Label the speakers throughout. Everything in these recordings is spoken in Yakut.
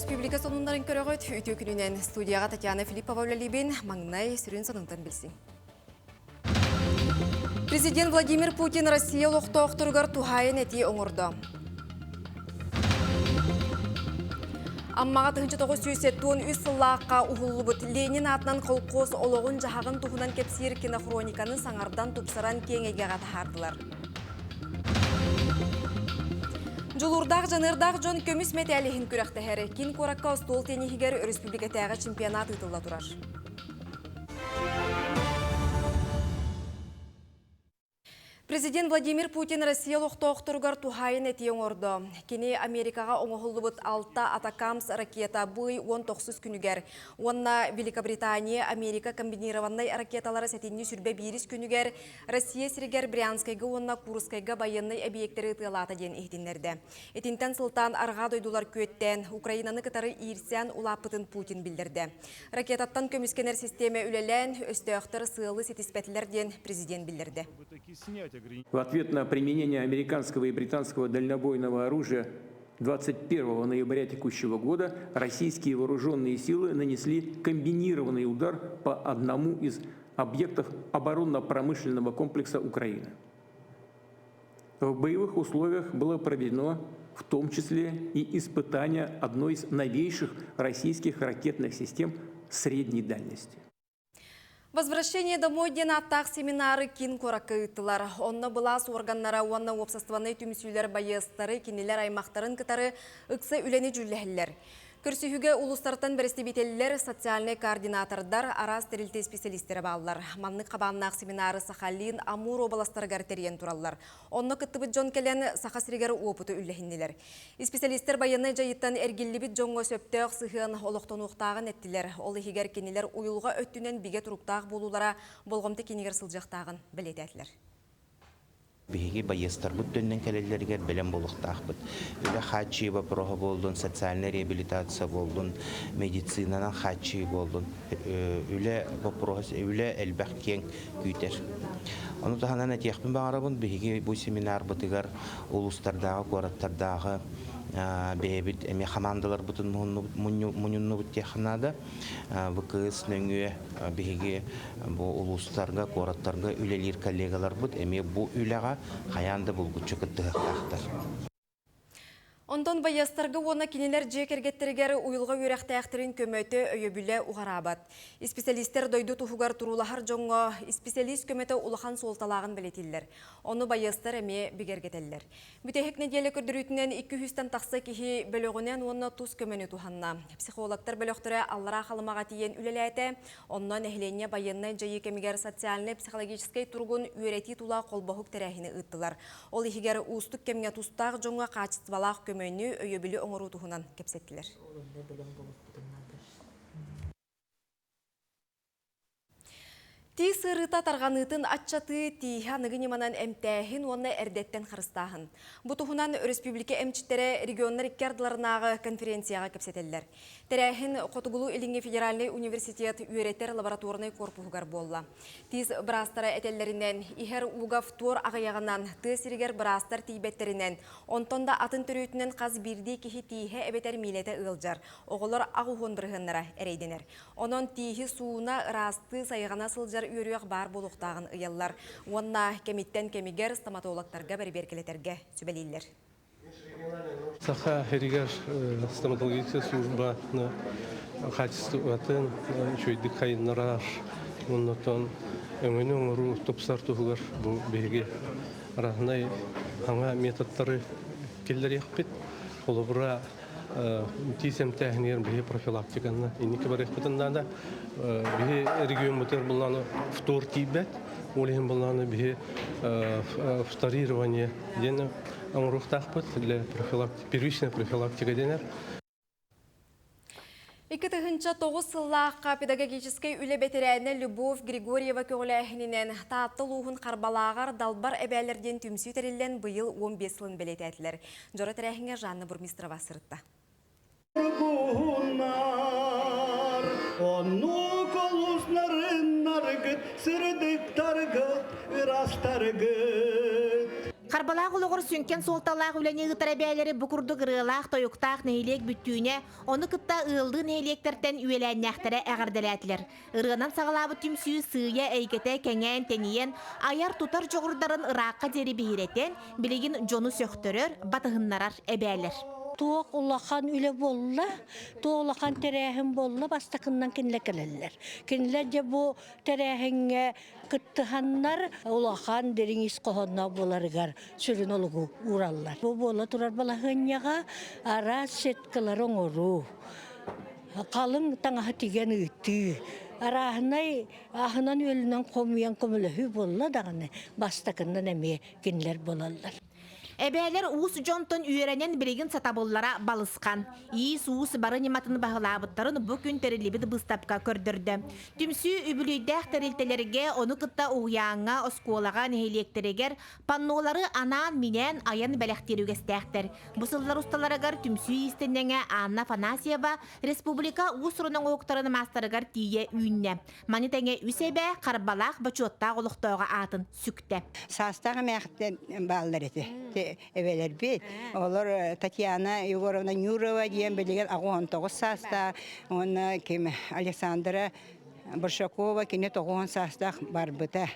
Speaker 1: Өрөспүүбүлүкэ сонуннарын көрөҕүт. Үтүө күнүнэн студияҕа Татьяна Филиппова үлэлиибин. Маҥнай сүрүн сонунтан билсиҥ. Президент Владимир Путин Россия олохтоохторугар туһаайан этии оҥордо. Аммаҕа 1973 сыллаахха уһуллубут Ленин аатынан холкуос олоҕун-дьаһаҕын туһунан кэпсиир кинохрониканы саҥардан тупсаран киэҥ эйгэҕэ таһаардылар. Дьулуурдаах, дьаныардаах дьон көмүс мэтээл иһин күрэхтэһэр. Киин куоракка остуол тенниһигэр өрөспүүбүлүкэтээҕи чемпионат ыытылла турар. Президент Владимир Путин Россия олохтоохторугар туһаайын этии оҥордо. Кини Америкаҕа оҥоһуллубут алта Атакамс ракета бый 19 күнүгэр уонна Великобритания Америка комбинированнай ракеталара сэтинньи сүрбэ биирис күнүгэр Россия сиригэр Брянскайга уонна Курскайга байыаннай эбийиэктэри ытыалаата диэн иһитиннэрдэ. Итинтэн сылтаан арҕаа дойдулар күөттээн, Украинаны кытары иирсээн улааппытын Путин биллэрдэ. Ракетаттан көмүскэнэр систиэмэ үлэлээн, өстөөхтөр сыалы ситиспэтилэр диэн президент биллэрдэ.
Speaker 2: В ответ на применение американского и британского дальнобойного оружия 21 ноября текущего года российские вооруженные силы нанесли комбинированный удар по одному из объектов оборонно-промышленного комплекса Украины. В боевых условиях было проведено в том числе и испытание одной из новейших российских ракетных систем средней дальности.
Speaker 1: Возвращение домой диэн ааттаах семинары киин куоракка ыыттылар. Онно былаас органнара уонна уопсастыбаннай түмсүүлэр байыастары кинилэр аймахтарын кытары ыкса үлэни дьүүллэһэллэр. Көрсүһүүгэ улуустартан бэрэстэбиитэллэр, социальнай координатордар, араас тэрилтэ исписэлиистэрэ бааллар. Маннык хабааннаах семинары Сахалин, Амур уобаластарыгар тэрийэн тураллар. Онно кыттыбыт дьон кэлэн Саха сиригэр уопуту үллэһиннилэр. Исписэлиистэр байыаннай дьайыыттан эргиллибит дьоҥҥо сөптөөх сыһыан олохтонуохтааҕын эттилэр. Ол иһигэр кинилэр уйулҕа өттүнэн бигэ туруктаах буолуулара болҕомто киинигэр сылдьыахтааҕын бэлиэтээтилэр.
Speaker 3: Биһиги байыастарбыт төннөн кэлэллэригэр бэлэм буолуохтаахпыт. Үлэ хааччыйыы боппуруоһа буоллун, социальнай реабилитация буоллун, медицинанан хааччыйыы буоллун, үлэ боппуруоһа үлэ элбэх киэҥ күүтэр. Ону таһынан этиэхпин баҕарабын, биһиги бу семинарбытыгар улуустардааҕы, куораттардааҕы бэйэбит эмиэ хамаандаларбытын мунньуннубут диэххэ наада. ВКС нөҥүө биһиги бу улуустарга, куораттарга үлэлиир коллегаларбыт эмиэ бу үлэҕэ хайаан да булгуччу кыттыһыахтаахтар.
Speaker 1: Онтон байыастарга уонна кинилэр дьиэ кэргэттэригэр уйулҕа үөрэхтээхтэрин көмөтө, өйөбүлэ уҕараабат. Исписэлиистэр дойду туһугар туруулаһар дьоҥҥо исписэлиис көмөтө улахан суолталааҕын бэлиэтииллэр. Ону байыастар эмиэ бигэргэтэллэр. Бүтэһик нэдиэлэ көрдөрүүтүнэн 200-тэн тахса киһи бөлөҕүнэн уонна тус көмөнү туһанна. Психологтар бөлөхтөрө Аллараа Халымаҕа тиийэн үлэлээтэ. Онно нэһилиэнньэ байыаннай дьайыы кэмигэр социальнай-психологическай туругун үөрэтии тула холбоһук тэрээһини ыыттылар. Ол иһигэр уустук кэмҥэ тустаах дьоҥҥо хаачыстыбалаах көмөнү, өйөбүлү оҥоруу туһунан кэпсэттилэр. Тиис ыарыыта тарҕаныытын аччатыы, тииһи аныгы ньыманан эмтээһин уонна эрдэттэн харыстааһын. Бу туһунан өрөспүүбүлүкэ эмчиттэрэ регионнар икки ардыларынааҕы конференцияҕа кэпсэтэллэр. Тэрээһин Хотугулуу-Илиҥҥи федеральнай университет үөрэтэр лабораторнай корпуһугар буолла. Тиис быраастара этэллэринэн, иһэр ууга фтор аҕыйаҕынан, тыа сиригэр быраастар тиийбэттэринэн, онтон да атын төрүөтүнэн хас биирдии киһи тииһэ эбэтэр миилэтэ ыалдьар, оҕолор аҕыс уон бырыһыаннара эрэйдэнэр. Онон тииһи сууна, ыраастыы, сайҕана сылдьар үөрүйэх баар буолуохтааҕын ыйаллар уонна кэмиттэн кэмигэр стоматологтарга бэрэбиэркэлэтэргэ сүбэлииллэр.
Speaker 4: Саха сиригэр стоматологическая службаны хаачыстыбатын үчүгэйдик хайыннарар, оннотон өҥөнү оҥоруу тупсар туһугар бу биһиги араһынай саҥа методтары киллэриэхпит. Холобура, тиис эмтээһинигэр биһи профилактиканы инники барыахпытын наада. Биһи региоммутугар буллааны фтор тиийбэт. Ол иһин буллааны биһи фторирование диэн оҥоруохтаахпыт для первичная профилактика дэнэр.
Speaker 1: 2009 сыллаахха педагогическай үлэ бэтэрээнэ Любовь Григорьева көҕүлээһининэн Таатта улууһун Харбалааҕар Далбар эбээлэр диэн түмсүү тэриллэн быйыл 15 сылын бэлиэтээтилэр. Дьоро тэрээһиҥҥэ Жанна Бурмистрова сырытта.
Speaker 5: Оннук олус нарыннаргыт, сырдыктаргыт, ырастаргыт. Харбалаах олоҕор сүҥкэн суолталаах үлэни ыытар эбээлэри бу курдук ырыалаах-тойуктаах нэһилиэк бүттүүнэ, ону кытта ыаллыы нэһилиэктэртэн үөлээннээхтэрэ эҕэрдэлээтилэр. Ырыанан саҕалаабыт түмсүү сыыйа эйгэтэ кэҥээн-тэнийэн, айар-тутар дьоҕурдарын ыраахха диэри биһирэтэн, билигин дьону сөхтөрөр, батыһыннарар эбээлэр.
Speaker 6: Туох улахан үлэ буолла, туох улахан тэрээһин буолла, бастакыннан кинилэр кэлэллэр. Кинилэр дьэ бу тэрээһиҥҥэ кыттыһаннар улахан дириҥ ис хоһоонноох буоларыгар сүрүн олугу уураллар. Бу буола турар балаһыанньаҕа араас сеткалары оҥоруу, халыҥ таҥаһы тигэн ыытыы, арааһынай аһынан-үөлүнэн хомуйан көмөлөһүү буолла даҕаны бастакыннан эмиэ кинилэр буолаллар.
Speaker 5: Эбээлэр уус дьонтон үөрэнэн билигин сатабыллара балысхан. Иис-уус бары ньыматын баһылаабыттарын бу күн тэриллибит быыстапка көрдөрдө. Түмсүү үбүлүөйдээх тэрилтэлэргэ, ону кытта уһуйааҥҥа, оскуолаҕа, нэһилиэктэригэр паннолары анаан-минээн айан бэлэхтиир үгэстээхтэр. Бу сыллар усталарыгар түмсүү иистэнньэҥэ Анна Афанасьева республика уус-уран оҥоһуктарын маастарыгар тиийэ үүннэ. Маны тэҥэ үс эбээ Харбалаах бочуоттаах олохтооҕо аатын сүктэ.
Speaker 7: Саастаах эмээхтэн бааллар этэ. Эбэлэрбит. Олор Татьяна Егоровна Нюрова диэн билигин 69 саастаах, уонна ким Александра Большакова кини 90 саастаах барбыта.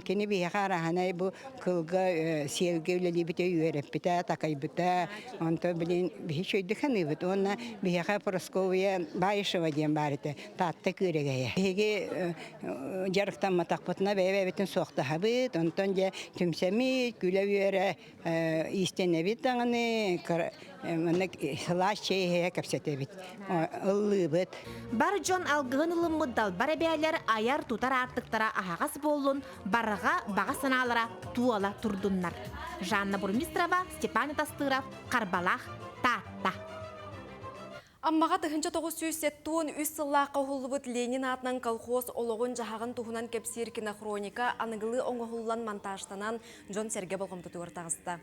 Speaker 7: Кини биһиэхэ араһанай бу кылга сиэлгэ үлэлиибитэ, үөрэппитэ, такайбыта. Онтон билин биһи чөйдүк саныыбыт. Уонна биһиэхэ Прасковья Баишева диэн баар этэ. Таатта күөрэгэйэ. Биһиги дьарыктамматахпытына бэйэ-бэйэбитин суохтаһабыт, онтон дьэ түмсэммит, күлэ-үөрэ иистэнэбит даҕаны, манна сылаас чэй иһэ кэпсэтэбит, ыллыыбыт.
Speaker 5: Бар дьон алгыһын ылыммыт далбар эбээлэр айар-тутар аартыктара аһаҕас буоллун, барҕа баҕа санаалара туола турдуннар. Жанна Бурмистрова, Степан Тастыров, Харбалаах, Таатта.
Speaker 1: Аммаҕа 1973 сыллаахха уһуллубут Ленин аатынан колхоз олоҕун-дьаһаҕын туһунан кэпсиир кинохроника аныгылыы оҥоһуллан монтажтанан дьон-сэргэ болҕомтотугар таҕыста.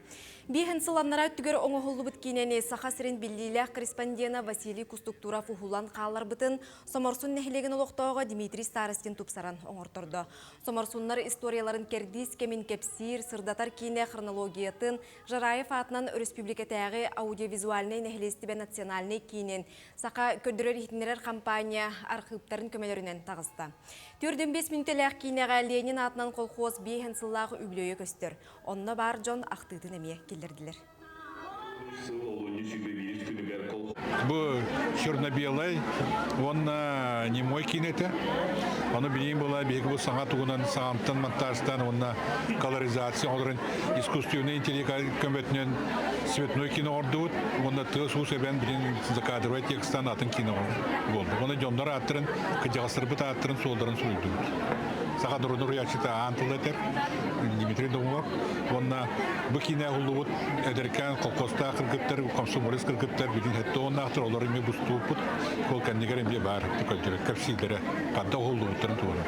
Speaker 1: Биэһин сыл аннараа өттүгэр оҥоһуллубут киинэни Саха сирин биллиилээх корреспондена Василий Кустуктуров уһулан хаалларбытын Соморсун нэһилиэгин олохтооҕо Дмитрий Старостин тупсаран оҥортордо. Соморсуннар историяларын кэрдиис кэмин кэпсиир, сырдатар киинэ хронологиятын Жараев аатынан өрөспүүбүлүкэтээҕи аудиовизуальнай нэһилиэстибэ национальнай киинин Саха көрдөрөр-иһитиннэрэр компания архыыптарын көмөлөрүнэн таҕыста. 45 мүнүүтэлээх киинэҕэ Ленин аатынан колхоз биэһэн сыллаах үбүлүөйэ көстөр. Онно баар дьон ахтыытын эмиэ киллэрдилэр.
Speaker 8: Бу черно-белай уонна немой киинэтэ. Ону билигин была биһиги бу саҥа тугунан саҥантан монтажтаан уонна колоризация оҥорон искусственный интеллект көмөтүнэн цветной кино оҥордубут уонна тыас-уус эбэн билин закадровай текстан атын кино буолду. Уонна дьоннор ааттарын, кырдьаҕастарбыт ааттарын суолларын суруйдубут. Саха норуотун уруйааччыта аан тыл этэр Дмитрий Домулов уонна бу киинэ уһуллубут эдэркээн колхозтаах кыргыттар, комсомолец кыргыттар билин сэттэ уоннаахтар, олор эмиэ бустууппут, ол кэннигэр эмиэ баар көрдөрөр кэпсииллэрэ, ханна уһуллубуттарын туһунан.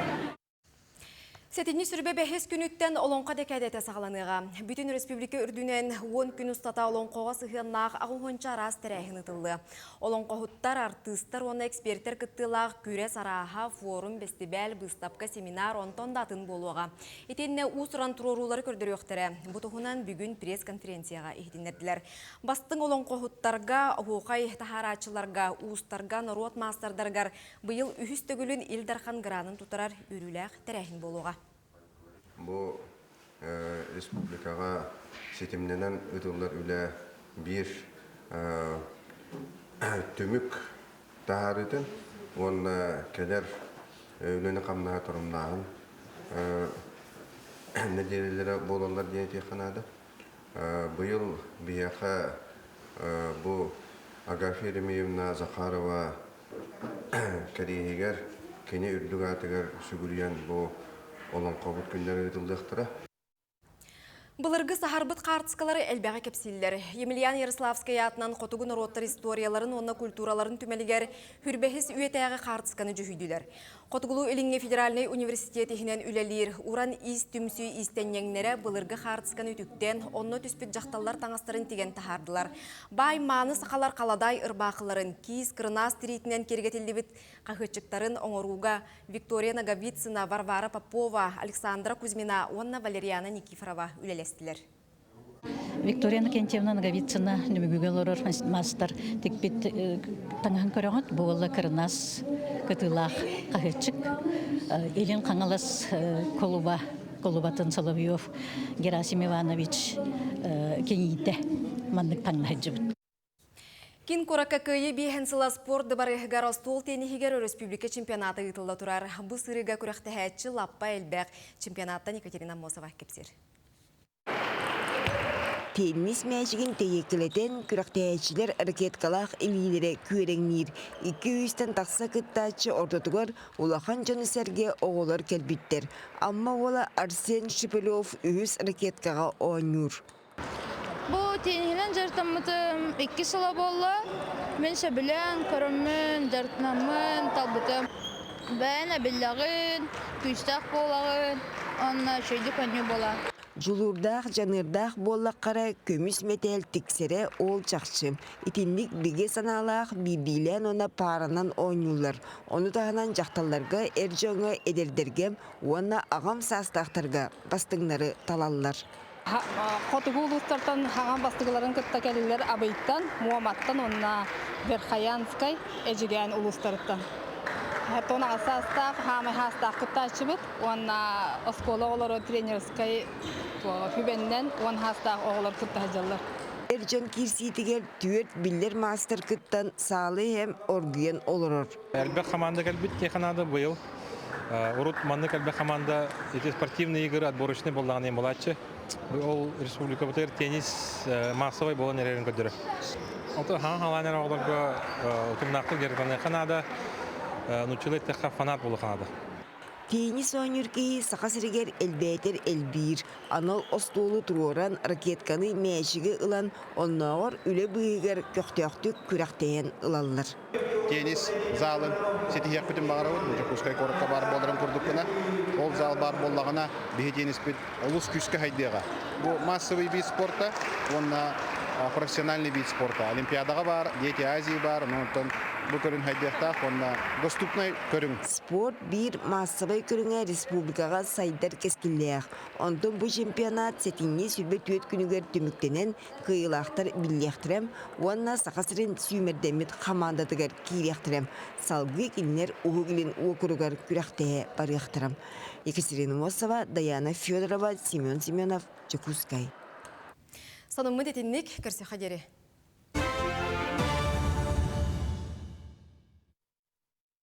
Speaker 1: Сэтинньи сүрбэ бэһис күнүттэн Олоҥхо дэкээдэтэ саҕаланыаҕа. Бүтүн республика үрдүнэн 10 күн устата олоҥхоҕо сыһыаннаах аҕыс араас тэрээһин ыытыллыа. Олоҥхоһуттар, артыыстар уонна экспертэр кыттыылаах күрэс арааһа, форум, бэстибээл, быыстапка, семинар, онтон да атын буолуоҕа. Итиннэ уус-уран туруоруулары көрдөрүөхтэрэ. Бу туһунан бүгүн пресс-конференцияҕа иһитиннэрдилэр. Бастыҥ олоҥхоһуттарга, оһуохай таһаарааччыларга, уустарга, норуот маастардарыгар быйыл үһүс төгүлүн Ил Дархан гранын тутарар үөрүүлээх тэрээһин буолуоҕа.
Speaker 9: Бу республикаҕа ситимнэнэн ыытыллар үлэ биир түмүк таһаарыытын уонна кэлэр үлэни-хамнаһы торумнааһын нэдиэлэлэрэ буолаллар диэн этиэххэ наада. Быйыл биһиэхэ бу Агафья Еремеевна Захарова кэриэһигэр кини үрдүк аатыгар сүгүрүйэн бу олоҥхобут күннэрэ ыытыллыахтара.
Speaker 1: Былыргы саһарбыт хаартыскалары элбэҕи кэпсииллэр. Емельян Ярославскай аатынан хотугу норуоттар историяларын уонна культураларын түмэлигэр Хүрбэһис үйэтээҕи хаартысканы дьүһүйдүлэр. Хотугулуу-Илиҥҥи федеральнай университет иһинэн үлэлиир Уран иис түмсүү иистэнньэҥнэрэ былыргы хаартысканы үтүктэн, онно түспүт дьахталлар таҥастарын тигэн таһаардылар. Баай мааны сахалар халадаай ырбаахыларын, киис кырынаас тириитинэн киэргэтиллибит хаһыаччыктарын оҥорууга Виктория Ноговицына, Варвара Попова, Александра Кузьмина уонна Валериана Никифорова үлэлэстилэр.
Speaker 10: Виктория Иннокентьевна Ноговицына Нөмүгүгэ олорор маастар тикпит таҥаһын көрөҕүт. Бу уолла кырынаас кытыылаах хаһыаччык. Илин Хаҥалас кулуба кулубатын Соловьев Герасим Иванович кийиитэ маннык таҥна сылдьыбыт.
Speaker 1: Кин куоракка Кыайыы биэһин сыла спорт дыбарыаһыгар остуол тенниһигэр өрөспүүбүлүкэ чемпионата ыытылла турар. Бу сырыыга күрэхтэһээччи лаппа элбэх. Чемпионаттан Екатерина Аммосова кэпсиир.
Speaker 11: Теннис мээчигин тэйиэккэлэтэн, күрэхтэһээччилэр ракеткалаах илиилэрэ күөрэҥниир. Икки үстэн тахса кыттааччы ортотугар улахан дьону сэргэ оҕолор кэлбиттэр. Амма уола Арсен Шепелев үһүс ракеткаҕа оонньуур.
Speaker 12: Бу тенниһинэн дьарыктаммытым икки сыла буолла. Мин сөбүлээн көрөммүн, дьарыктанаммын талбытым. Бэйэн эбиллэҕин, күүстээх буолаҕын уонна үчүгэйдик оонньуу буолар.
Speaker 11: Дьулуурдаах, дьаныардаах буоллаххара көмүс мэтээл тиксэрэ ол чахчы. Итинник бигэ санаалаах биирдиилээн уонна пааранан оонньууллар. Ону таһынан дьахталларга, эр дьоҥҥо, эдэрдэргэ уонна аҕам саастаахтарга бастыҥнары талаллар.
Speaker 13: Хотугу улуустартан хаҥан бастыгыларын кытта кэлилэр Абыйтан, Муоматтан уонна Верхоянскай, Эдьигээн улуустарыттан. Тон аҕыс саастаах, хаамай хаастаах кыттааччыбыт уонна оскуола оҕолоро тренерскай хүбэннэн уон хаастаах оҕолор кытта сылдьаллар.
Speaker 11: Эр дьон киирсиитигэр түөрт биллэр маастар кыттан саалы иһэм оргуйан олорор.
Speaker 14: Элбэх команда кэлбит диэхэ быйыл. Урут маннык элбэх команда ити спортивные игры отборочный буоллаҕына буолааччы. Ол республикабытыгар теннис массовай буолан эрэрин көрдөрөр. Ото хаҥа халаан эрэ оҕолорго утумнаахтык дьарыктаныахха наада, нууччалыы эттэххэ фанат буолуохха наада.
Speaker 11: Теннис оонньуур киһи Саха сиригэр элбээтэр элбиир. Анал остуолу туруоран, ракетканы мээчиги ылан, оннооҕор үлэ быыһыгар көхтөөхтүк күрэхтэһэн ылаллар.
Speaker 15: Теннис залын ситиһиэхпитин баҕарабыт. Бу Дьокуускай куоракка баар буоларын курдук гына. Ол зал баар буоллаҕына, биһи тенниспит олус күүскэ хайдыаҕа. Бу массовый вид спорта уонна профессиональный вид спорта. Олимпиадаҕа баар, Дети Азии баар, онтон бу көрүн хайдыахтаах уонна доступный көрүҥ.
Speaker 11: Спорт биир маассабай көрүҥэ республикаҕа сайдар кэскиллээх. Онтон бу чемпионат сэтинньи 24 күнүгэр түмүктэнэн, кыайыылаахтар биллиэхтэрэ уонна Саха сирин сүүмэрдэммит хамаандатыгар киириэхтэрэ. Салгыы кинилэр Уһук Илин уокуругар күрэхтэһэ барыахтара. Екатерина Мосова, Даяна Федорова, Семен Семенов, Дьокуускай.
Speaker 1: Сонуммут итинник, көрсүөххэ диэри.